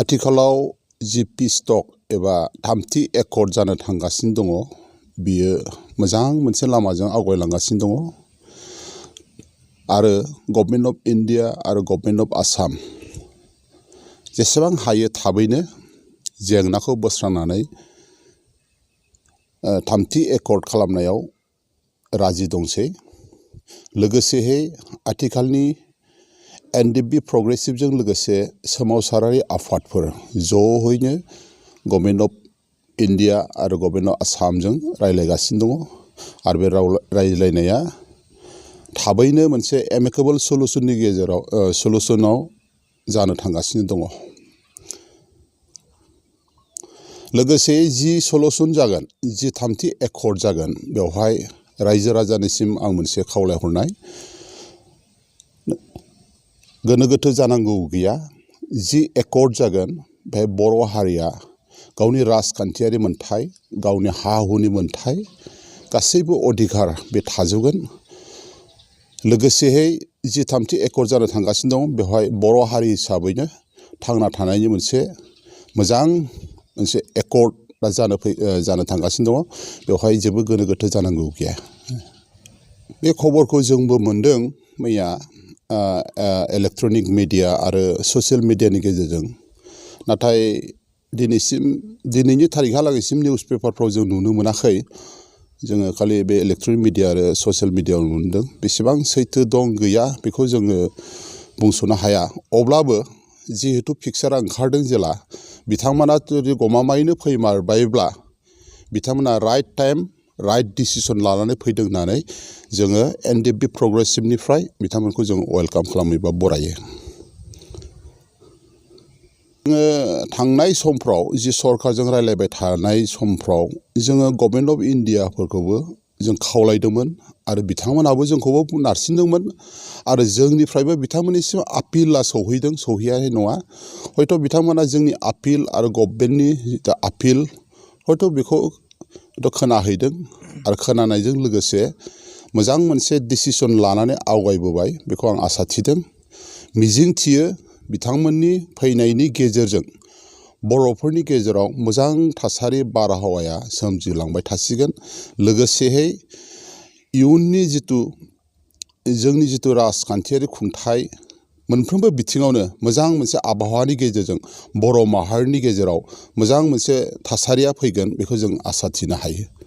आथिखालाव जि पिस टक एबा थामथि एकर्ड जानो थांगासिनो दङ बियो मोजां मोनसे लामाजों आवगायलांगासिनो दङ आरो गभर्नमेन्ट अफ इन्डिया आरो गभर्नमेन्ट अफ आसाम जेसेबां हायो थाबैनो जेंनाखौ बोस्रांनानै थामथि एकर्ड खालामनायाव राजि दंसै। लोगोसेयै आथिखालनि एनडिएफबि प्रग्रेसिभजों लोगोसे सोमावसारारि आफादफोर ज'यैनो गभर्नमेन्ट अफ इन्डिया आरो गभर्नमेन्ट अफ आसामजों रायज्लायगासिनो दङ आरो बे रायज्लायनाया थाबैनो मोनसे एमिकेबल सलुसनाव जानो थांगासिनो दङ। लोगोसे जि सलुसन जागोन, जि थामथि एकर्ड जागोन, बेवहाय रायजो राजानिसिम आं मोनसे खावलायहरनाय, गोनो गोथो जानांगौ गैया। जि एकर्ड जागोन बेहाय बर' हारिया गावनि राजखान्थियारि मोन्थाय, गावनि हा हुनि मोन्थाय, गासैबो अधिकार बे थाजोबगोन। लोगोसेयै जि थामथि एकर्ड जानो थांगासिनो दं बेवहाय बर' हारि हिसाबैनो थांना थानायनि मोनसे मोजां मोनसे एकर्ड जानो थांगासिनो दङ। बेवहाय जेबो गोनो गोथो जानांगौ गैया। बे खबरखौ जोंबो मोनदों मैया इलेक्ट्रनिक मिडिया आरो ससियेल मिडियानि गेजेरजों। नाथाय दिनैनि तारिखहालागैसिम निउस पेपारफ्राव जों नुनो मोनाखै। जोङो खालि बे इलेक्ट्रनिक मिडिया आरो ससियेल मिडियायाव नुदों। बेसेबां सैथो दं गैया बेखौ जोङो बुंस'नो हाया। अब्लाबो जिहेतु पिक्सारा ओंखारदों जेला बिथांमोना जुदि गमामायैनो फैमारबायब्ला बिथांमोना राइट टाइम राइट डिसिसन लानानै फैदों होननानै जोङो एनडिएफबि प्रग्रेसिभनिफ्राय बिथांमोनखौ जों वेलकाम खालामो बा बरायो। जोङो थांनाय समफ्राव जि सरकारजों रायज्लायबाय थानाय समफ्राव जोङो गभर्नमेन्ट अफ इन्डियाफोरखौबो जों खावलायदोंमोन आरो बिथांमोनाबो जोंखौबो नारसिनदोंमोन आरो जोंनिफ्रायबो बिथांमोननिसिम आपिला सौहैदों, सौहैयाखै नङा। हयथ' बिथांमोना जोंनि आपिल आरो गभर्नमेन्टनि जिथु आपिल हयथ' बेखौ खोनाहैदों आरो खोनानायजों लोगोसे मोजां मोनसे डिसिसन लानानै आवगायबोबाय बेखौ आं आसा थिदों। मिजिं थियो बिथांमोननि फैनायनि गेजेरजों बर'फोरनि गेजेराव मोजां थासारि बारहावाया सोमजिलांबाय थासिगोन। लोगोसेयै इयुननि जोंनि जिथु राजखान्थियारि खुंथाय मोनफ्रोमबो बिथिङावनो मोजां मोनसे आबहावानि गेजेरजों बर' माहारिनि गेजेराव मोजां मोनसे थासारिया फैगोन बेखौ जों आसा थिनो हायो।